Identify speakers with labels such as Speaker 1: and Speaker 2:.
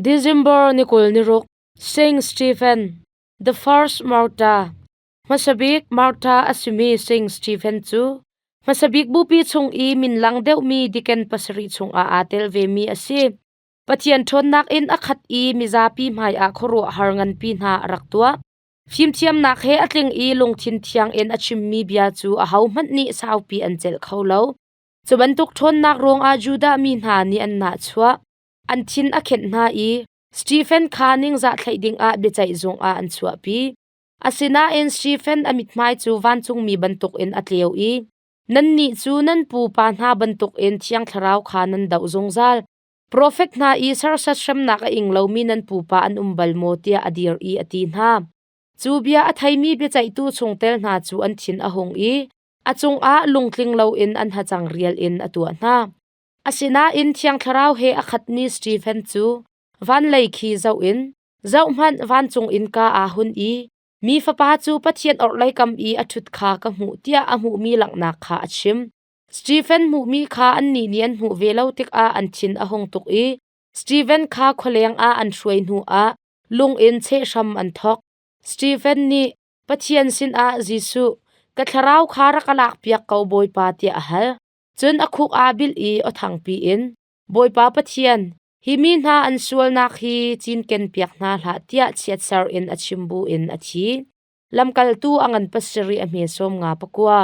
Speaker 1: December ni 26, Saint Stephen, the first martyr. Hmasabik martyr a simi Saint Stephen cu hmasabik bupi chung i minlang deuhmi diken pasarih chungah aa tel vemi a si. Pathian ṭhawnnak in a khat i mizapi hmaiah khuaruahhar nganpi hna a rak tuah. Fimthiamnak he a tling i lungthin thiang in a chimmi bia cu ahohmanh nih saupi an celh kho lo. Cu bantuk ṭhawnnak ruangah Judah mi hna nih an nahchuah. An thin a khenh hna i Stephen kha ningzah thlaih dingah biaceih zung ah an chuahpi. Asinain Stephen a mithmai cu vancungmi bantukin a tleu i nannih cu nan pupa hna bantukin Thiang Thlarau kha nan doh zungzal. Profet hna i serhsat hremnak a ing lomi nan pupa an um bal maw tiah a dir i a ti hna. Cu bia a theimi biaceihtu chungtel hna cu an thin a hung i a cungah lungtling loin an hacang rial in a tuah hna. Asinain Thiang Thlarau he a khatmi Stephen cu van lei khi zoh in, zohhmanh vancung innka aa hun i mi Fapa cu Pathian orhlei kam i a ṭhut kha ka hmuh tiah a hmuhmi langhnak kha a chim. Stephen hmuhmi kha annih nih an hmuh ve lo tikah an thin a hung tuk i Stephen kha khualeng ah an hruai hnuah lung in cheh hram an thawk. Stephen nih Pathian sinah Jesuh, ka thlarau kha rak ka lakpiak ko Bawipa tiah a hal. Cun a khuk aa bilh i aw thangpi in, Bawipa Pathian, hi mi hna an sualnak hi cinkenpiak hna hlah tiah chiatser in a chim buin a thi. Lamkaltu a ngan pasarih a hme sawm nga pakua.